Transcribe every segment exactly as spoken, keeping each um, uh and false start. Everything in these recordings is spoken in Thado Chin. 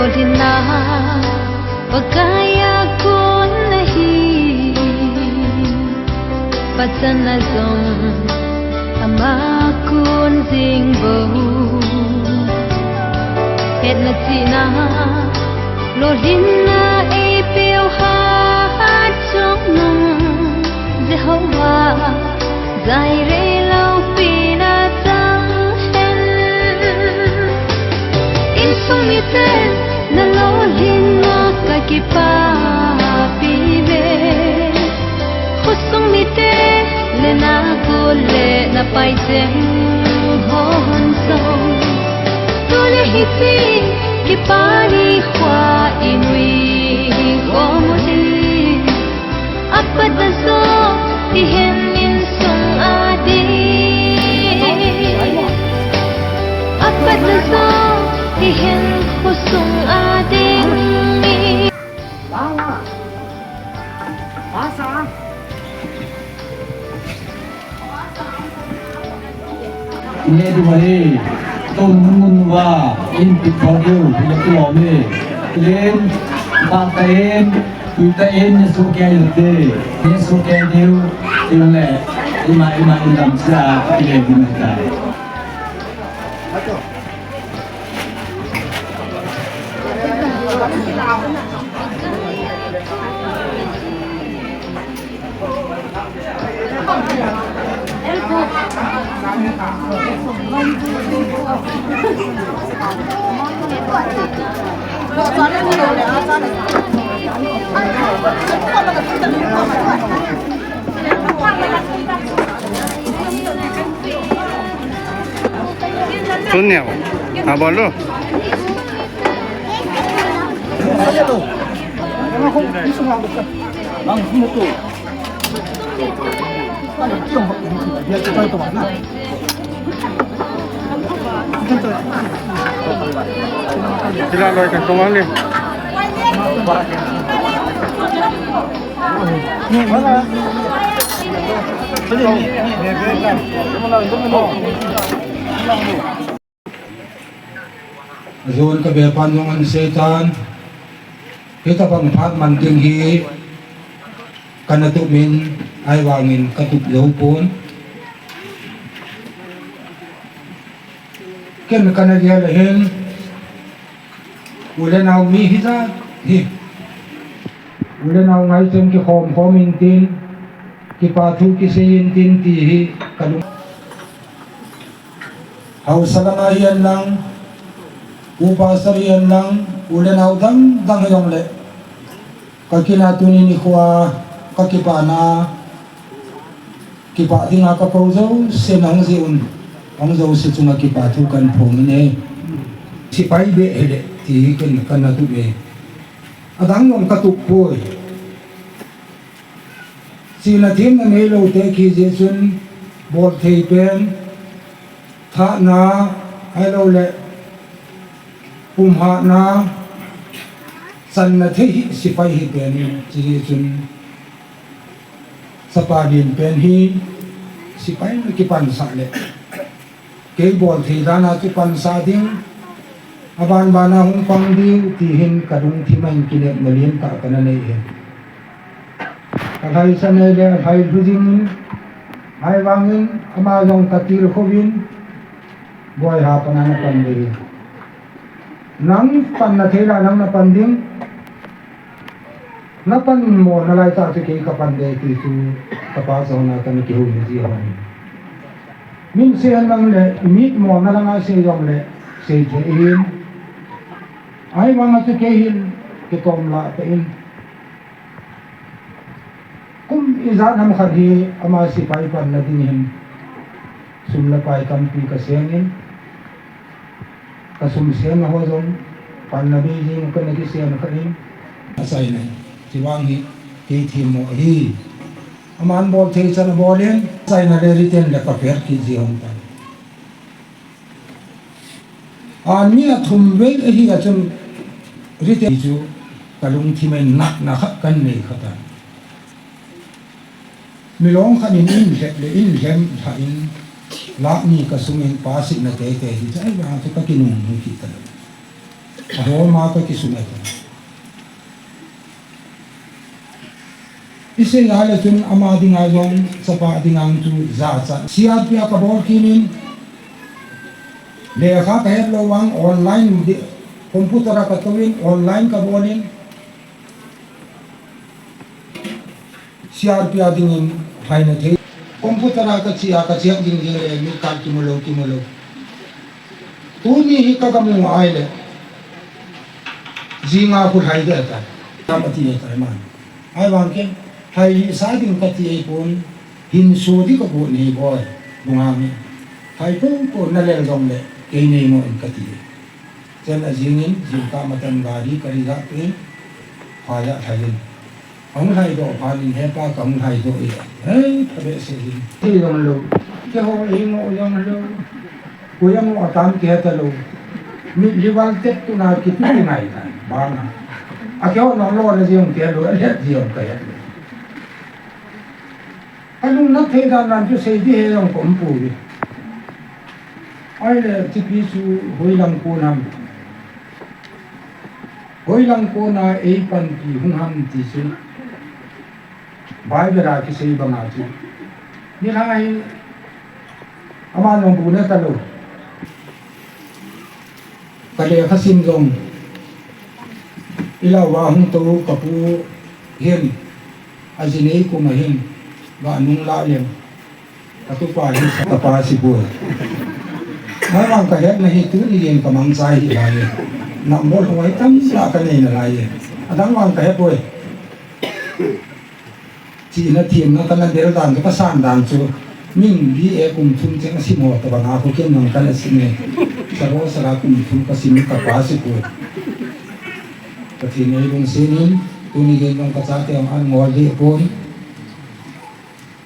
Lolhinna Pakaiya kon ahi, pachatna jong ama kon jing bou. Hetna chihna, lolhinna eipeu hat jong nung Jehovah Jireh loupina chang hen. Insung mite, nalolhinna kakipapi ve. Khosung mite, le nagol le napai jeng hon jong. Tule hiche kipa nikho inui khom utin. Apatna jo hihen insung a ding. Apatna jo hihen khosung a ding. Nge du ahi, tou mun mun uva, in pi pho diu, pila tu lo me. Len, ba ta in, tui ta in, ne su ke diu te. Ne su ke diu, in le, ima, ima, in dam sa, ile diu ta. Tun neo. Abol lo. Sila loi ka kong ang ni. Ajon ka be pan jong an seitan. Hitabang phat man ding hi kana tup in, ahivangin ka tup jou pon. Ken kana gel ahin, u le nao mi hijat hi. U le nao ngai chen kikhom khom intin, kipa thu kisei intin ti hi ka lung. Haosa langa hihen lang, u pastor hihen lang, u le nao dang dang hijongle, ka kin a tuni nikho a ka kipana, kipah dinga ka kou jouse nahung jeh un, ahung jouse chunga kipa thu kahin phong in e. Sepai beh hile ti hi ken kana tup e. Adang jong ka tup poi. Chihna themna neilou te kiti jeh chun, bolthei pen, thahna, ahilouleh, pumhatna, channa thei hi sepai hi pen, kiti jeh chun, chapa din pen hi sepai na kipansah leh. Kei bolthei dan a chu pansah ding, aban ban a hung pang diu, ti hin ka lungthim a hin kinepna lentah kana nei e. Ka lhaisam e le alhai lhu jing in, ahivangin ama jong ka tilkhou vin, Boiha pan a na pan ding. Nang panna thei lah nang na pan ding. Na pan mo nalai tah chu kei ka pan ding ti chu ka pa jong na kana kihou ni ji hon. Min sei hen lang le, mit mo na langa sei jong le, sei thei in. Ahivang a chu kei hin kitom lah tah in. Kum ijat ham khat hi ama sepai panna ding hin sum le pai tampi ka seng in. Ka sum semna ho jong panna bei jing kana kisem kha in. Achaina, ti vang hi, kei themmo ahi. Aman bolthei chan abol in, achaina le written le ka fail kit ji hon tan. Ani a thum vei ahi a chun written chu ka lungthim a natna khat kana nei kha tan. Milong khat in in lhep le in lhem lha in, lakh ni ka sum in pass na teitei hi, chai vang chu ka kinung nung kit ta lou. Ahoma kakisumil. Isei a le chun ama dinga jong chapa dinga chu jachat. C R P a kabol kit in, lekha kahet lou vang online di, computer a katouvin online kabolin. C R P a dingin haina thei. Computer a kache a kache ding ding le mi kal kimu lou, kimu lou. Tuni hi kagamu ahile. Jinga khu hai de ta. Tam ati de ta man. Ahivang ken, hai sa ding kati ahipon, hinso di kagot nei boi. Lunga mi. Hai po po nalel jong le, kei nei mo in kati. Chen ajingin, jingkah matan gari ka reserve in, phai a lhai in. Ahung lhai doh phat in, hepa kahung lhai doh e. Hei, phabeh seh in. Ti jong lou. Keiho ei ngoh jong lou. Koi a ngoh tam kei ta lou. Mitlhi val tep tuna kitu ngai ta. Bang a. A keiho nong lo na jong kei lou, a let jong ka het lou. Kalung na thei dan dan chu sei di he jong ka um pouve. Ahile, chipi chu hoilang kon ham. Hoilang kona ei panpi hung ham ti chu. Bible a kisei banga chu. Nilhah hi, ama nong bu na ta lou. Ka lekha sim jong. Ilah uva hung tou ka pu hin. Aji nei kum a hin. Ga nung lah leng. Ka tupa hi sa ka pa si poi. Ahivang ka hetna hi tuni gei in ka mangcha hi lai e. Nambol huai tamtah ka nei nalai e. Adang vang ka he poi. Chihna themna kana del dan chu, ka san dan chu. Min B A kum thum cheng asim ho tobang a khu ken jong kana sim e. Saro sara kum thum ka sim ka pa si poi. Pathen in eilungset in, tuni gei in jong ka chate jong an ngol deh pon.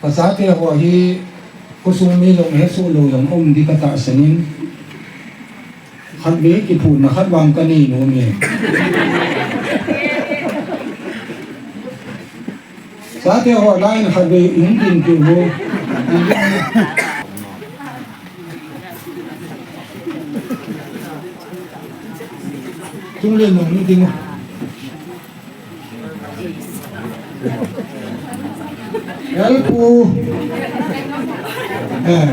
Ka chate ho hi, khosung mi jong hesoh lou jong aum di ka tahsan in. Khatvei kiphutna khat vang ka nei nom e. Chate ho lai in khatvei hung dinpi u. Chungle nong ni ding u. Help u. Eh.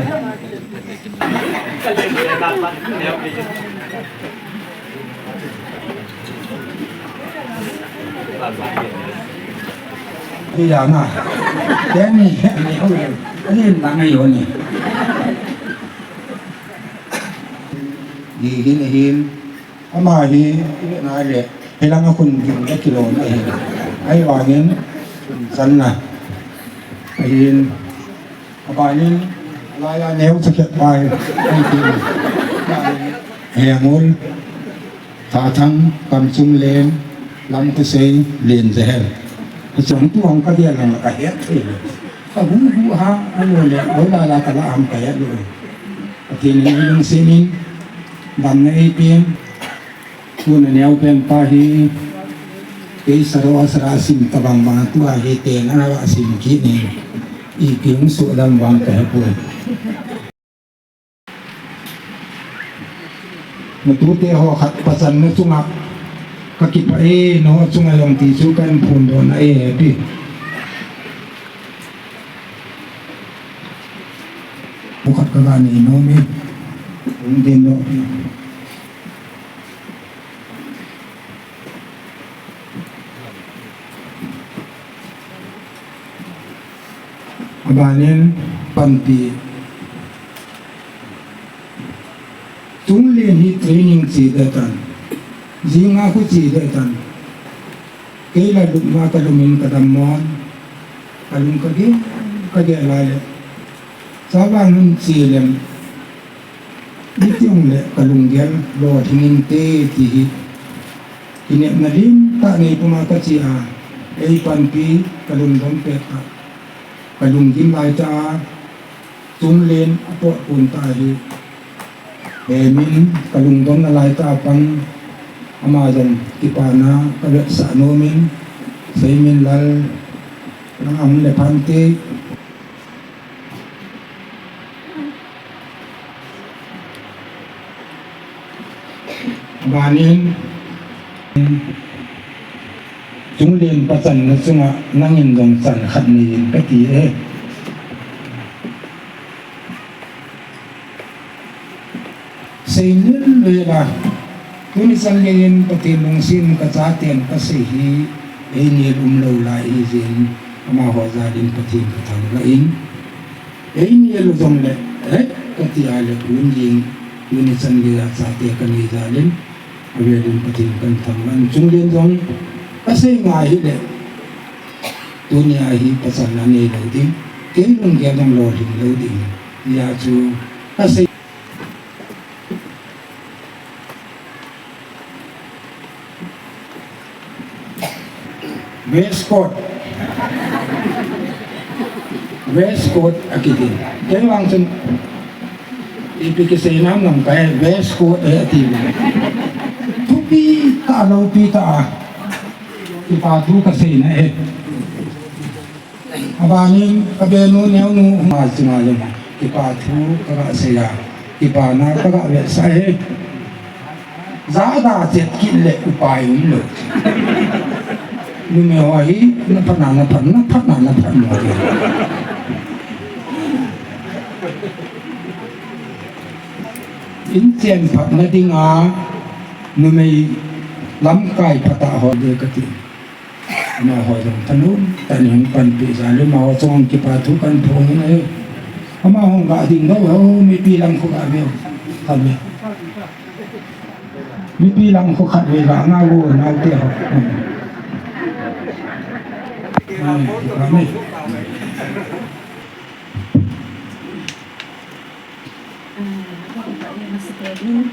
Hi ya na. Teni, ani ho. Ani na ngai ho ni. Di hin hin. Ama hi, i vet na le, hilang a khun gin le kilom ahi. Ahivangin, channa. Ahin, abanin, alai a neo chakhet pa hi. Ahi, Hengul, Thathang, Kamchunglen, Lamkhosei, Lenjahel. Hicheng tu hung ka gel lang ka het thei le. Ka hu hu ha, a lo le, oi la la ka la am ka het le. Pathen in eilungset in, damna eipen. Tuna neo pen pa hi, kei saro a sara sim tabang bang tua hi te na va sim kit ni, ipi hung soh dam vang ka he poi. Natute ho khat pachanna chunga, ka kipah e, nangho chunga jong ti chu kan phongdoh na e, happy. Mu khat ka ga nei nom e, hung din doh. Abanin panpi. Chunglen hi training che ding tan. Jinga khu che ding tan. Kei la lupna ka lumin ka dammon. Ka lung ka gel, ka gel lai le. Chavang hun che lem. Nitihung le ka lunggel lo thingin te ti hi. Kinepna lim tah nei puma ka che a, ei panpi ka lungdon pet a, ka lunggim lai tah a, Chunglen a pot pon tah hi. Hemin ka lungdon na lai tah a pang ama jong kipana ka vetsah nomin, Seiminlal, nang a hung le phante. Abanin, Chunglen pachanna chunga nangin jong chan khat neiyin kati e. Seilel lela, tuni chan geiyin Pathen lungset in kachaten kasei hi, einel umlou lai hijeh in, amaho jal in Pathen kathangvah in, einel jongle, eh, kati a le kun jing, tuni chan geiya chate kanei jal in, avel in Pathen kathangvah in, chunglen jong kasei ngai hile, tunia hi pachanna neilou ding, kei lunggel jong lolhing lou ding, hijeh chun kasei. Waistcoat. Waistcoat akiti. Kei vang chun ipi kisei nam nam kahe waistcoat e ati. Thupi tah loupi tah a. Kipa thu kaseina e. Abanin, kabenu neonu, ma chunga jong, kipa thu kaga seiya, kipana kaga vetsah e. Jada chet kit le upai umlou. Numei ho hi, naphatna, naphat, naphatna, naphat mo. Inchen phatna dinga, numei lamkai phatah ho ding kati. Amaho jong thanom tah in panpi jal in amaho chunga kipa thu kaphong in ahi. Amaho ga ding lou ho, mipi lang khu ga veu. Khatvei. Mipi lang khu khatvei ga ngah lou, naote ho. Ai, kipa me. Eh, ka upa e, masa pen in,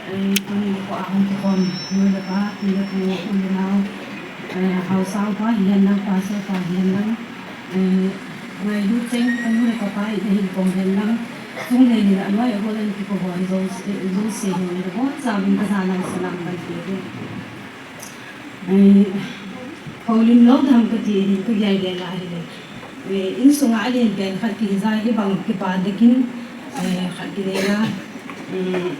eh, tuni nikho a hung kikhom nu le pa, pi le pu, u le nao, eh, haosa upa hihen lang, pastor pa hihen lang, eh, ngailut cheng, ka nu le ka pa in ahin pom hen lang, chungnei in aloi agol in kipa ho, jouse, jouse hin, nabonchauvin ka jana salam kan pe e. Eh, houlim lom tham kati hi, ka gel gel a hile. Eh, insunga alen pen khat kihi jeh a hibang kipa ding in, eh, khat kinei a. Mm.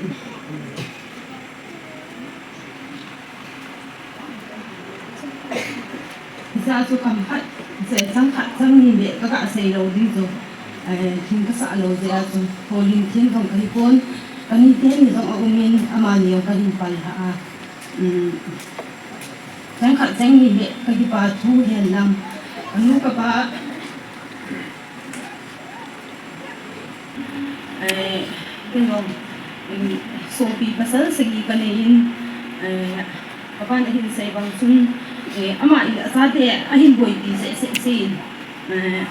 Hijeh chun kam khat, chang khat, chang ni le, ka ga sei lou ding chu, eh, thil ka sah lou jeh a chu, houlim thim jong ka hi pon, ka ni teni jong aum in, amani jong ka hin pal lha a. Um, chang khat chang ni le ka kipa thu hen lang. Ka nu ka pa, eh, kei jong, um, sopi pasal sagi ka nei in, eh, ka pan ahin sei bang chun, eh, ama in achate ahin boipi seh seh seh in, eh,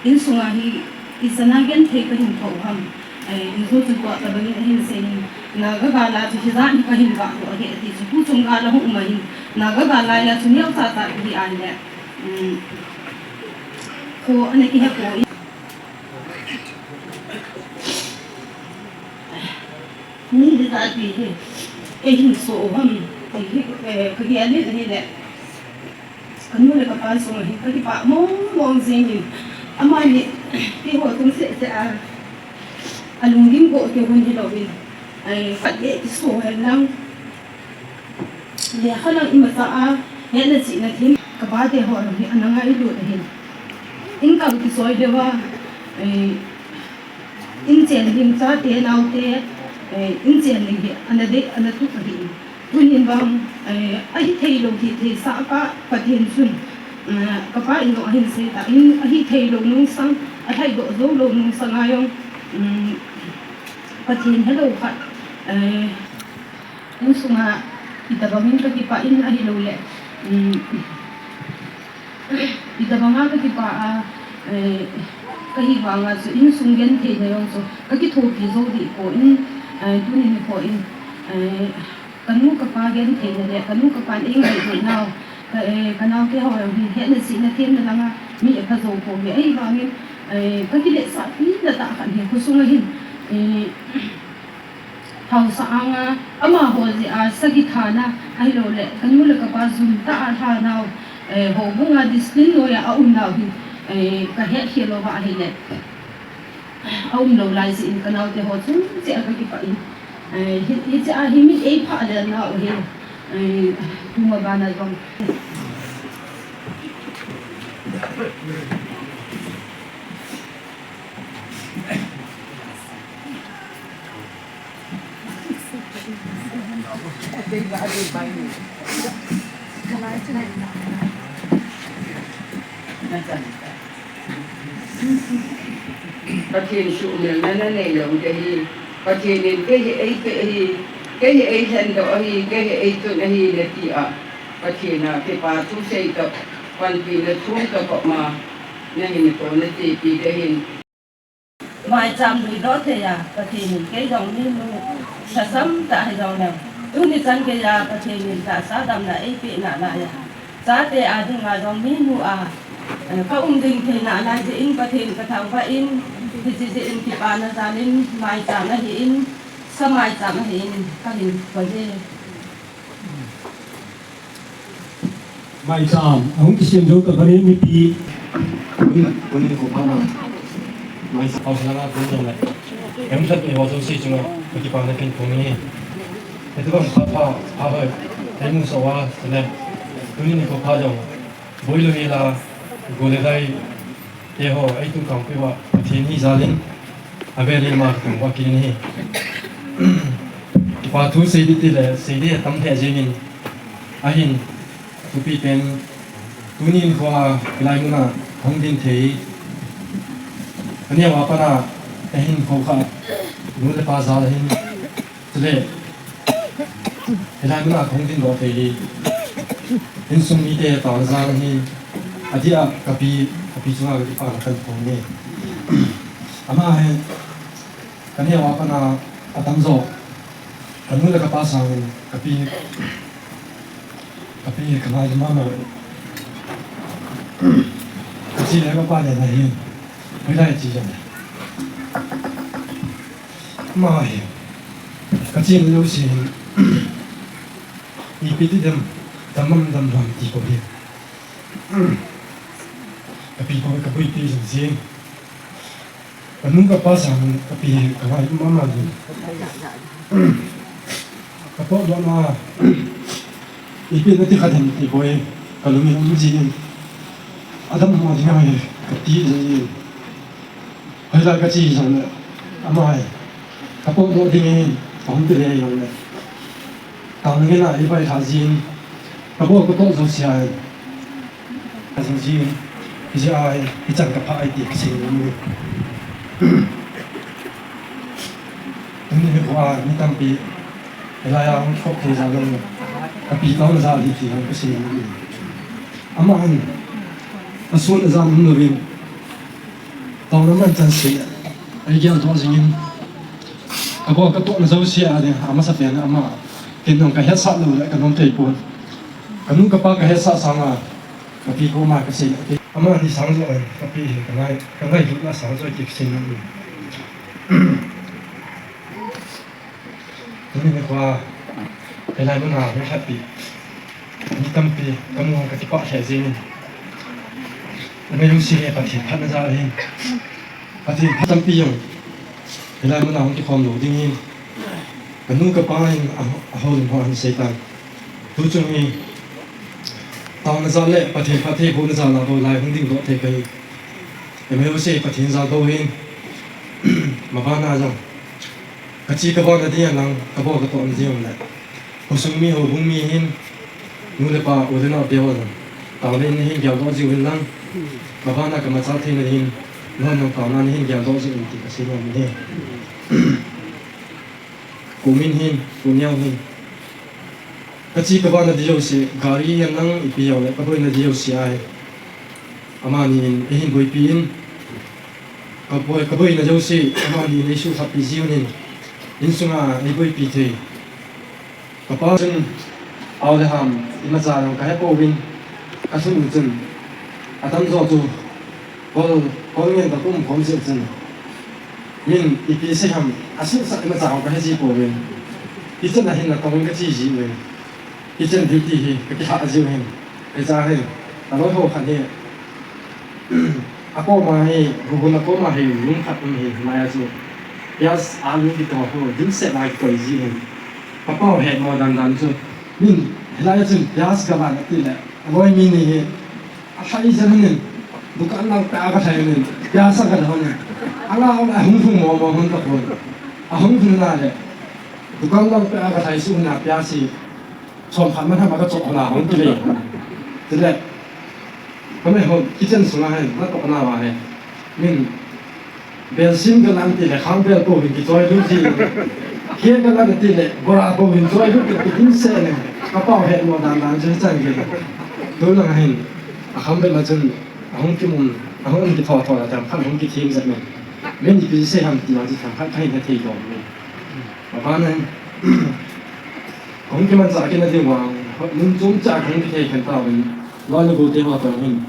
insunga hi ichan a genthei ka hin thoh u ham. Eh, injo chun tua tabang in ahin sei in, Naga gal a chu hijat hi ka hin vah doh ahi ati chu, tu chung gal a hung um ahin, Naga gal a chu neocha cha hi ahile, um, kho ana kihe poi. Mi hijat hi, eihin soh u ham, ti hi, eh, ka gel in ahile. Ka nu le ka pa sung a hin ka kipah mong mong jing in, amani keiho tung seh seh a, alungding go keu hun hilou in, ai, khat le kiso hen lang, lekha lang imacha a, hetna chihna thim, ka pa te ho lang hi ana ngailut ahin. In kal kisoi leuva, ai, Inchen ding chate naote, eh, inchen ding hi ana dei, ana tup ahi. Tunin vang, eh, ahi thei lou hi thei sah a, Pathen chun, eh, ka pa in jong ahin sei tan, ahi thei lou nung sang, alhai doh jou lou nung sang a jong, um, Pathen helou khat, eh, Insunga itabang in ka kipah in ahilou le, um, itabang a ka kipah a, eh, ka hi vang a chu insung genthei na jong chu ka kithopi jou deh poi, eh, tuni nikho in, eh, ka nu ka pa genthei na le ka nu ka pa in ei ngailut nau, ka, eh, ka naote ho jong hi hetna chihna themna lang a mi apha jou poi, ahivangin, eh, ka kiletsah pi na tah khat hi khosung a hin, eh, Haosa anga, amaho jeh a sagi thana, ahilou le, ka nu le ka pa jum tah a lha nau, eh, houbung a discipline noi a aum nau hi, eh, ka het khel lou va ahile. Aum lou lai jeh in ka naote ho chung cheh a ka kipah in. Eh, hi, hiche a hi mi ei phah lel nau hi. Ai, kuma bana jong. Pathen suhmilna nanei lou ding ahi. Pathen in kei hi eipeh ahi, kei hi eilhendoh ahi, kei hi eitun ahi nati a, Pathen a kipa thu sei toh, panpina thu toh koma nahin kona tipi ding ahin. Maicham luidoh thei a, Pathen in kei jong minu lhasam tah hijongleh, tuni chan geiya Pathen in tahsa damna eipeh nalai a, chate a dinga jong minu a, eh, ka um ding thei nalai jeh in Pathen ka thangvah in, hiche jeh in kipana jal in maicham ahin, sa maicham ahin, kahin koi e. Maicham ahung kisem jou tah phat in mipi. Tuni nikho pha na. Maicham. Hausa langa tun jongle, eihung lhatpi ho jouse chunga kakipana kahin phong e. Hitobang phat pha, pha hoi eimusah uva, chule tuni nikho pha jong, boilou hela, go le dai teho eitunkhangpeh uva Pathen hi jal in, avel in ama kathangvah kit in ahi. Kipa thu sei ding tile sei ding atam lheh jengin, ahin, thupi pen, tuni nikho a hilai muna hung ding thei, kaneo a pat a eihin khoukhah a, nu le pa jal ahin, chule hilai muna kahung dingdoh thei hi insung mite taona jal ahin, adeh a kapi, kapi chunga kakipana kahin phong e. Ama hi kaneo a pat a atamjo, kanu le kapa sangin kapi, kapi kangai mama, kachi le kapa le na hin, hoilai chi jong le, ama hi kachena jouse hin, ipi ti dem, damlou damlou ham ti koi hi, kapi koi, kaboipi jing jing. Kanu kapa sangin kapi kangai mama jing. Kapotdohna, ipi nati khat hin ti koi, kalungin um jin, adammo ding ahi kati jin. Hoilai kachi jongle, ama hi kapotdoh ding ahin, kahung kile jongle, taona geiya eivailhah jin, kabol katoh jouse a hin, kajing jin, hijeh a hin hichan kaphah e ti kasei nom e. Tuni nikho a mi tampi hilai a hung khop thei jal lou, kapi taona jal ahi ti jong kasei nom e. Ama hin asun ajan umlouvin, taona man chan sei a eigeldoh jingin, kabol katohna jouse a ding amasapen ama, ken jong kahetsah loule kanom theipon. Kanu kapa kahetsah sanga kapi koma kasei, amani sang joh in kapi hi kangai, kangailutna sang joh e ti kasei nom e. Tuni nikho a hilai muna hung lhatpi mi tampi kamu a kakipah lheh jengin, ima jouse hi Pathen phatna jal ahin, Pathen phat tampi jong hilai muna hung kikhom lou ding ahin, kanu kapa in a, ahoulimho ahin seitan. Tuchung hi taona jal le Pathen phattheibohna jal a bou lai hung dingdoh thei kahi. Ima jouse Pathen jal bou ahin, mabana jong kachi kavana ding alang, kabol katohna ding alang le, khosung mi houbung mi hin, nu le pa u le nao teho jong taona in nahin geldoh jiuvin lang, mabana kamachal theina dingin, nanghon jong taona nahin geldoh jiuvin ti kasei nom e. Kumin hin, Kuneo hin, kachi kavana ding jouse, gari hihen lang ipi jongle kaboina ding jouse ahi, amani in eihin boipi in, kaboi, kaboina jouse amani in eisuhkhatpi jiuvin, insunga eiboipi thei. Kapa chun ao le ham imacha jong kahepouvin, kalhun u chun atamjo chu kol, kol ngen kaum khom jeh chun, min ipi sei ham asuhsah imacha jong kaheji pouvin, kitchen a hin natong in kache jiuvin, kitchen duty hi kakilhah jiu hin, hiche hi kaloiho khat hi akoma hi, huhhun akoma hi room khat um hi, maiya chu piaz, alu kitoh ho dimset a kikoi ji hin, kapao hetmo dandan chu Min, hilai a chun pias ka ban ati le, aloi mi ni hi, alhai jan hin, dukan lang peh a ka lhai hin, pias a ka lhai hin. Ala, ala, ahung hung mo mo hung ka pon. Ahung hung na le, dukan lang peh a ka lhai su na pias hi, som khat man ham a ka chok na hung ti le. Ti le, Kami ho kitchen sunga hin, na tokna va hin. Min, belsim ka lang ti le, khang bel po hin kichoi lut ti. Khia ka lang ti le, bora po hin choi lut ti, kitin se ne. Ka pau he mo dan dan chu chan ki. Tu lang hin, akham bel ma chun, ahung kimun, ahung kitho tho la tam khan hung kithim jat min. Min ipi sei ham ti ma chu tam khan kahin he thei ko. Aban hin, ahung kimanchah kit na diu vang, nun chom cha kahung kithei khen tauvin, loi le gol te ho toh hin.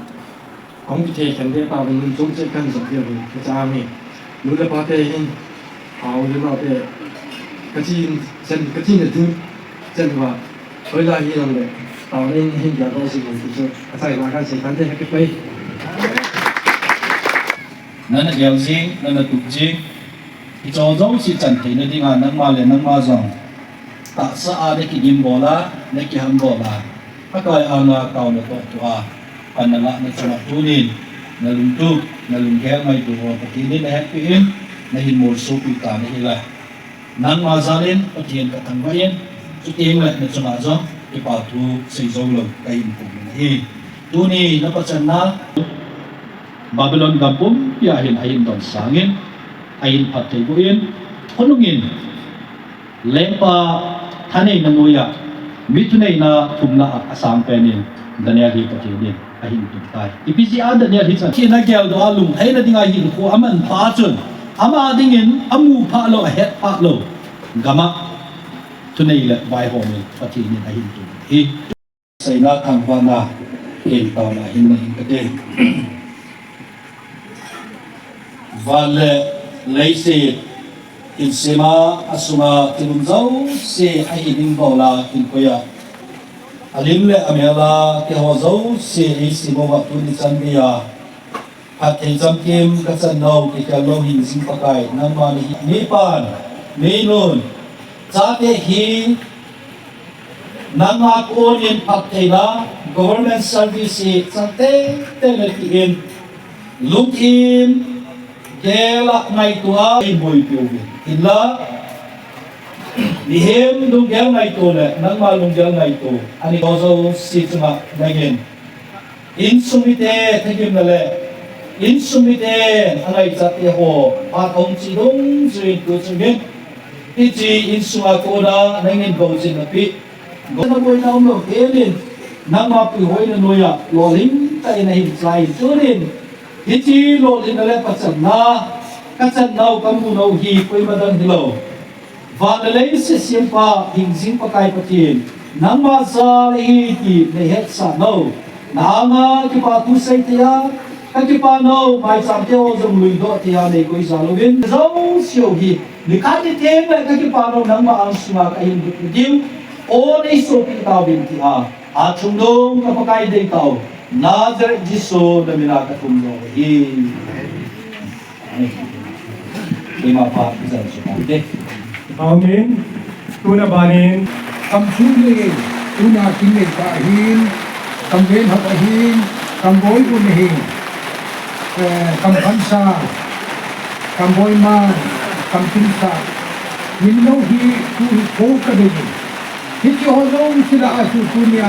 Kahung kithei khen ding tauvin nun chom cheh kahin jop diu hi, ka cha hi. Nu le pa te hin, a u le nao te, ka chin, chen, ka chin le ding, chen va, hoilai hi jong le, taona in hin dia doh jing un ti chu, achaina kahin sei tan te, ka kipah e. Nana gel jing, nana tup jing. Hiche jouse chan theina dinga nangma le nangma jong tahsa a na kigim bol a, na kiham bol a, Pakai anga taona toh tua, pan na lah na chunga tunin, na lungtup, na lunggel ngaito ho Pathen in na hetpeh in, na hin molsopi ta na hi le. Nangma jal in Pathen ka thangvah in, chuteng le na chunga jong kipa thu sei jou lou ka hin pum in ahi. Tuni na pachatna Babylon gam pumpi a hin ahin donsang in, ahin phatthei boh in, khonung in, lengpa thaneina noiya, mi thuneina thumna a asang pen in, Daniel hi Pathen in ahin tung tai. Ipi jeh a Daniel hi chan, thina geldoh a lunglhaina dinga hinkho aman pha chun, ama dingin amu phah lou, ahet phah lou, gam a thunei le vaihom in Pathen in ahin tung hi. Seina thangvahna, hin taona hin nei in kate. Van le leiset, hin sema, asunga thil um jouse ahin ding bol a, hin koi a, alim le amel a, keiho jouse eisim uva tuni chan geiya, phatthei chamkim kachan nau, kikhel lou hingjing Pakai, nangma nahi. Mipan, minun, chate hi, nangma kon in phattheina, government service hi chan teitei le tin, lungthim, gel a ngaito a, boipi uvin. Hinla, mihem lunggel ngaito le, nangma lunggel ngaito, ani ko jouse chunga nangin. Insung mite thagimna le, insung mite angaichat te ho, phat ahung che dungjuiyin tu chungin, hiche insunga kona nangin bou chin napeh. Gou na boina umlou helin, nangma puihoina noiya, lolhing tah in ahin chai in tunin, hiche lolhinna le pachatna, kachan nau, kamu nau hi koima dang hilou. Van le leiset sempa, hingjing Pakai Pathen, nangma jal ahi ti nei hetsah nau. Na anga kipa thu sei thei a, ka kipa nau, maicham te ho jong lui doh thei a nei koi jal uvin. Jouse u hi, nikhat niteng le ka kipa nau nangma angsunga ka hin lut diu. O nei sopi tauvin tia, athum dong ka Pakai dei tau. Nazareth Jesu na mina ka thum dong hi. Amen. Keima pa, ijan chu tante. Amen. Tuna banin. Kam sung le, tuna kin le pa hin, kam ven hap ahin, kam boi un ahin, eh, kam khansa, kam boi ma, kam kinsa. Min lo hi, tu hi ko ka de. Hiche ho jouse lah a chu tunia,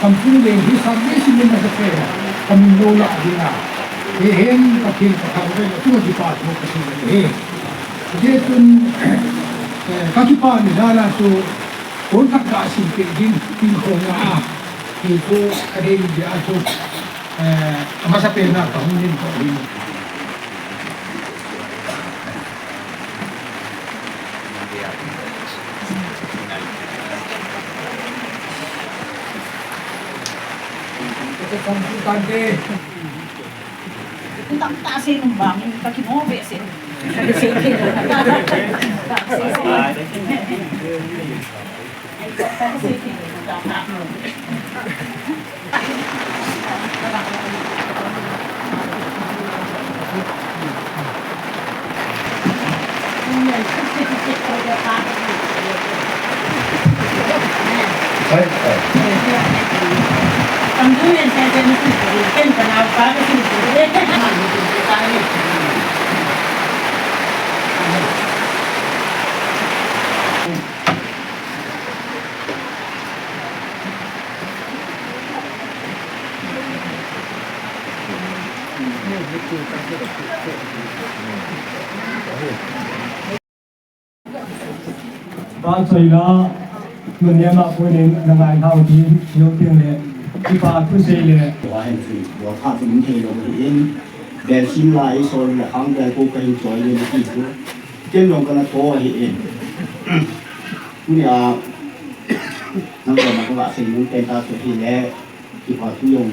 kam sung le hi sam le sim le masa pe, ka min lo lah ding a. Hihen Pathen ka thangvah in, tu kipa thu ka sei ahi. Hijeh chun, eh, ka kipa ni dan a chu, kon khat ka sim pe ding, tin ko na a, tin ko ka dei ni a chu, eh, amasa pen a ka hung nin ko hi. Ba choi la, mun ne ma poi ning na ngai thau ti, yo tieng le, kipa thu sei le. Wa hen chu, wa pha chu min thei lo hi in, bel sim lai, sol la khang bel ko ka hin choi le ti chu. Ken long ka na to hi in. Ni a, nang ko ma ko la sei mun ten ta chu hi le. Kipa thu jong,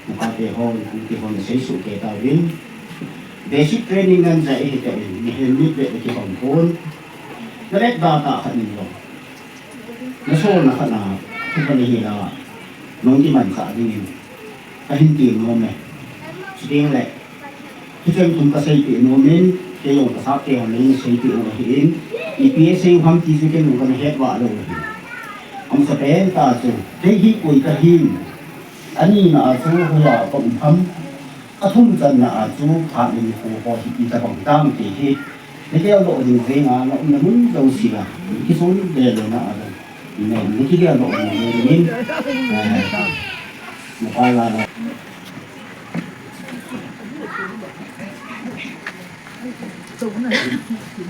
na tate ho, na pute ho, na seisoh kei tauvin. Basic training ngan jai hi tauvin, na helmet beh na kibang pon. Na let da ta khat ning jong. Na sol na khat na, thu khat na hi la, nong kimanchah dingin. Ka hin ti nom e. Chuteng le, Thucheng thum ka seipeh nom in, kei jong ka sap kei hon in seipeh u ahi in, ipi asei u ham ti chu ken jong kana het vah lou ahi. Amasapen ta chu, kei hi koi ka hin, ani na a chu hoiya ka um ham, athum channa a chu phat ni nikho ho hi itobang tam ti hi, na gel doh ding jeng a, na umna mun jouse a, na kisol le le na a jong, na, na kigel doh ding jeng in, eh, na pa la na.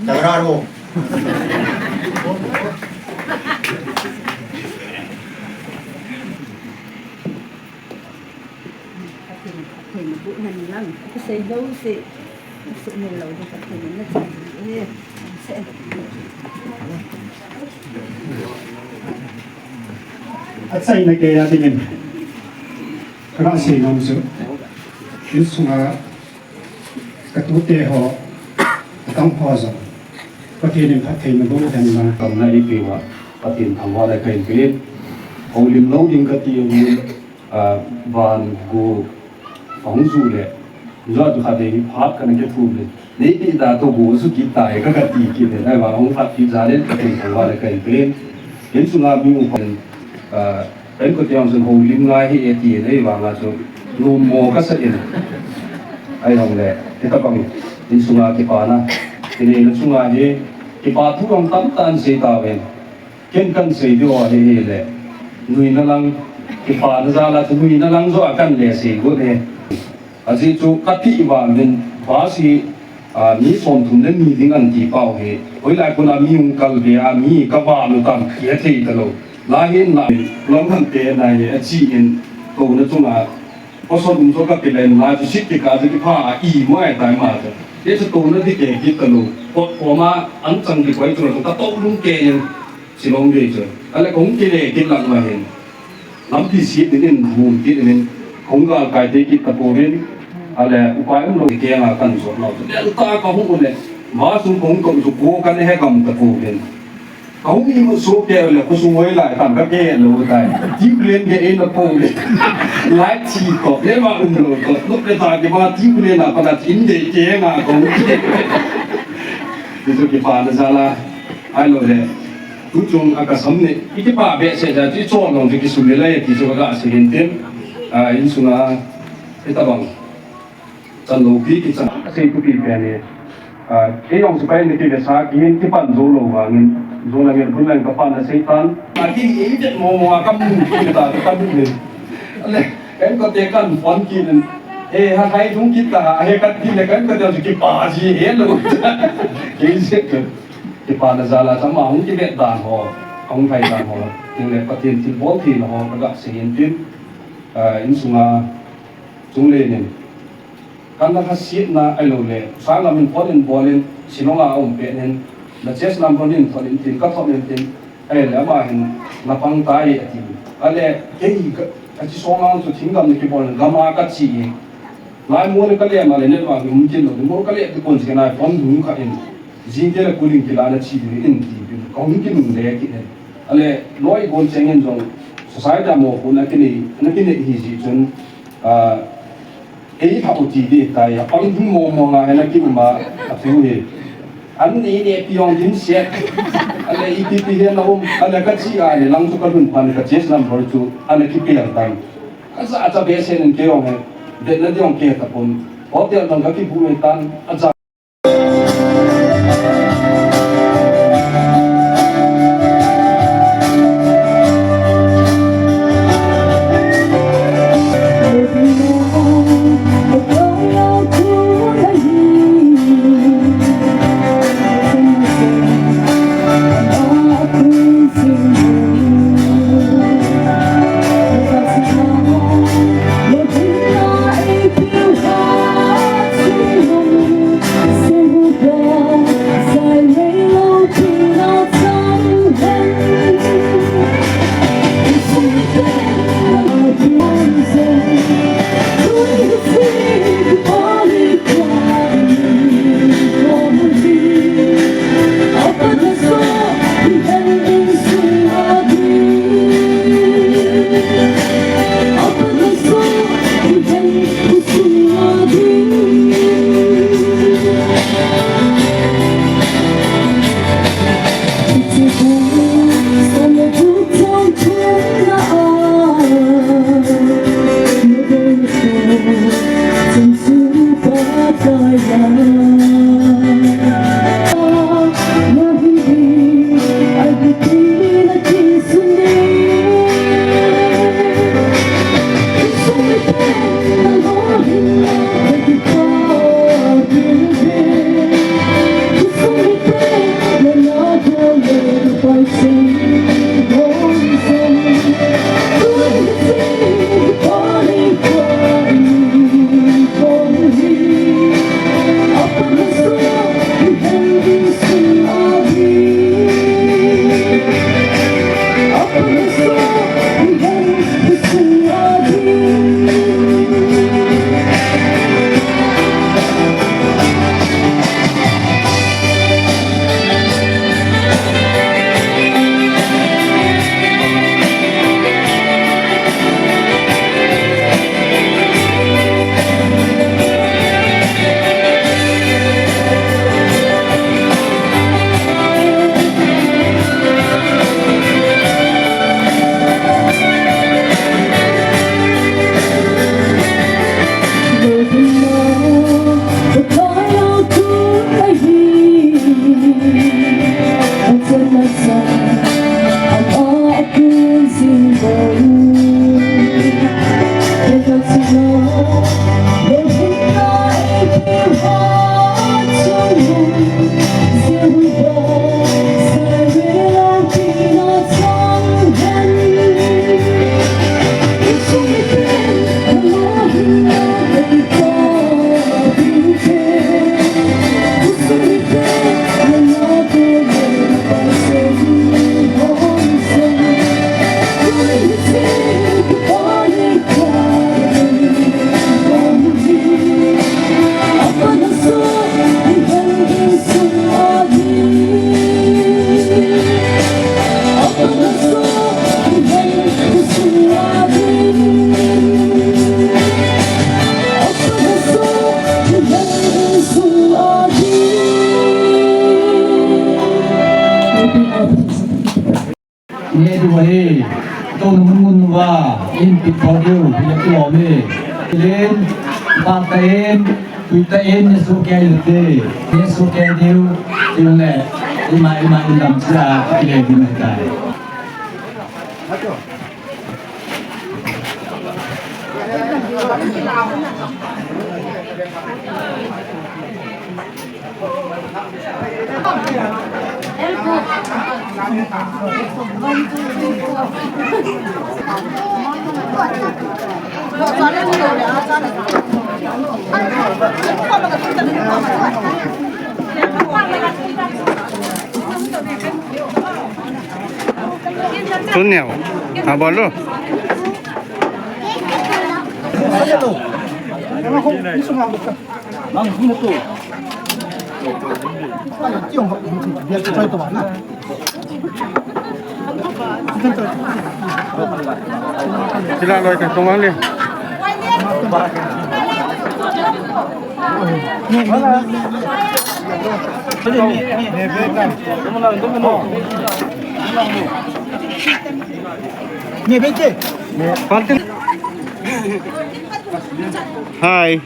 Takraro. Achaina kei a dingin. Ka sei nom chu. Insunga Ka tute ho, ka tang ho jong, Pathen in phatthei naboh hen lang. Kamna eipeuva, Pathen thangvah le kahin pe in. Houlim lou ding kati in, ah, van gu, ahung ju le, jua chu khatvei hi phat kana kithum le. Neipeh da toh gu ju kit tai ka, kati kit le. Ahivang ahung phat kit jal in, Pathen thangvah le kahin pe in. Insunga mi u pen, ah, Pen kati jong chun houlim ngai hi e ti in, ahivanga chu nommo kasa in. Ahijongle, hitabang insunga kipana, kinei na chunga hi, kipa thu jong tamtah in sei tauvin. Ken kan sei diu ahi hile, nuina lang, kipana jal a chu nuina lang joh a kan le sei got e. Ajeh chu ka ti vangin bus hi, ah, mi somthum le ni ding an ti pau hi. Hoilai kona mi hung kal ve a mi ka vah u tam ti athei talou. Lai hin lai, long han te nai achi in, touna chunga, kosot um chu ka pe len lai chu sit kikah chu kipha a i mo ai tai ma chu. Hichu touna ding kei kit talou. Kot koma an chang ding koi chu ka to lung kei in. Shillong gei chu. Ahile kahung kile kit lang ma hin. Lampi sit in in hung kit in in. Kahung galkai te kit tapouvin. Ahile upai umlou kei nga kan jot lou. Lel tah a kahung u le. Bus sung kahung tou chu ko kan he gam tapouvin. Kahung imut soh kei u le khosung hoilai tam ka kile lou tai. Tubule gei in tapouvin. Light chi to. Le ma umlou to. Lou le ta kei ma tubule na pa na tin de kei nga kahung kile. Hichu kipana jal a. Ahilou le. Tuchung a kasam ni, i kipa behseh jeh a, chu chon jong chu kisumil ahi ti chu ka ga sei hin tin, a, insunga, hitabang, chan loupi kichan, sei thupi pen hi, a, kei jong sepai ni kivesa kihin kipan jou lou vangin, jou lang in, bun lang kapan asei tan. A, ki, i vet mo mo a kamu, kita, kamu ni. Ale, ka inkote kan phone kit in, e, ha, hai thung kit ta, he kat kit le, ka inkote chu kipa ji, helou. Kei sei tu. Kipana jal a chu ama hung kivet dan ho, ahung lhai dan ho, tin le Pathen thilbol theina ho ka ga sei hin tin, a, insunga chungle nin. Kan na khasetna ahilou le, sang lam in phone in bol in, Shillong a um pet nin, na chest number nin thot in tin, ka thot in tin, ahile ama hin, na pang tai ati. Ahile, kei ka, ka chi song ang chu thing gam ni kibol in, gam a ka chi e. Lai mo le ka le ma le net vang hum kin lo, mo ka le ti kon chi ka nai phone hung kha in. Jing te le kuling kila na chi ding in ti bin. Ka hung kin le ki ne. Ale loi bon cheng in jong society mo ko na ki nei, na ki nei hi ji chun, a, ei ha u ti de ta ya. Pang hung mo mo nga he na ki ma a tu he. An nei ne pi yong din se. Ale Ipi ipi hi na um, ana ka chi a le lang chu ka lhun phat in ka chest number chu ana kipel tan. Ka ja cha behseh in kei jong hi, vetna ding jong kei tapon. Hotel bang ka kibu tan, a ja. Nge du ahi, tun hun mun uva, in pi pho diu, hile kilom e. Len, pa ta in, tui ta in, ne su ke diu te, ne su ke diu, diu le, ima, ima, in dam cha, kile diu le ta. Tun neo. Ha, bol lo. Sila loi ka tong ang le. Hi.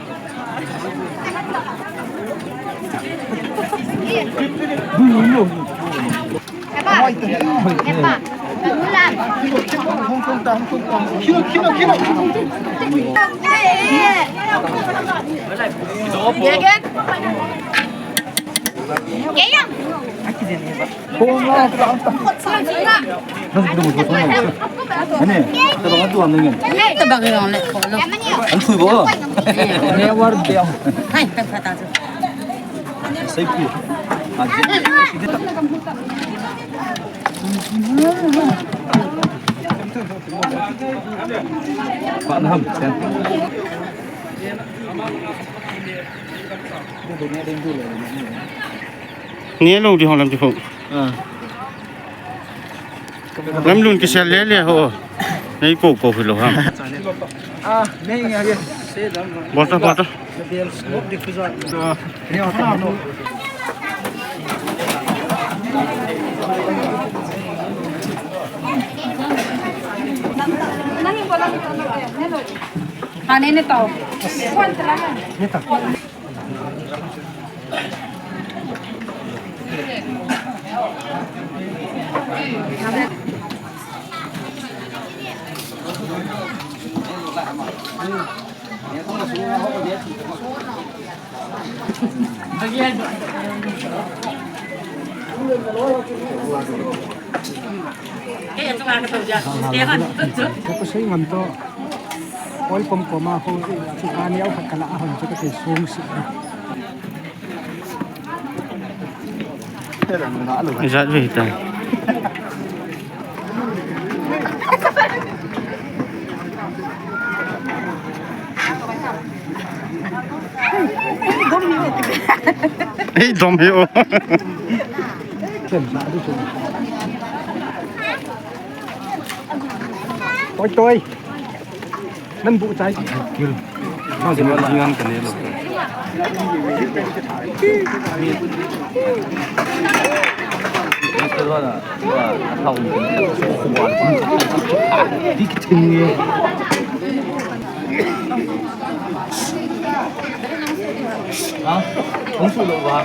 Ni lo di hong lam di hong. Lam lun kisel le le ho. Nei ko ko hilo ham. Ah, nei nge. Bol ta, bol ta. Ane ne tao. Ka pasal ngam to. Oi, pom pom a ho, chu ka neo khat kala a hon chu ka te sung si. Ijat ve ta. Ei, dom hi o. Toi, toi. Nan bu chai. Kil. Ma se ma ngan ka ne lo. Dik ting ye. Ha? Hung su lo ba?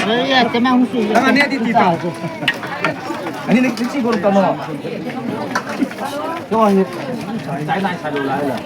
Eh, ya, kena hung su. Tang ani ati ti ta. Ani ni ti ko ta mo. Ko ni. Chai nai sa lo la la.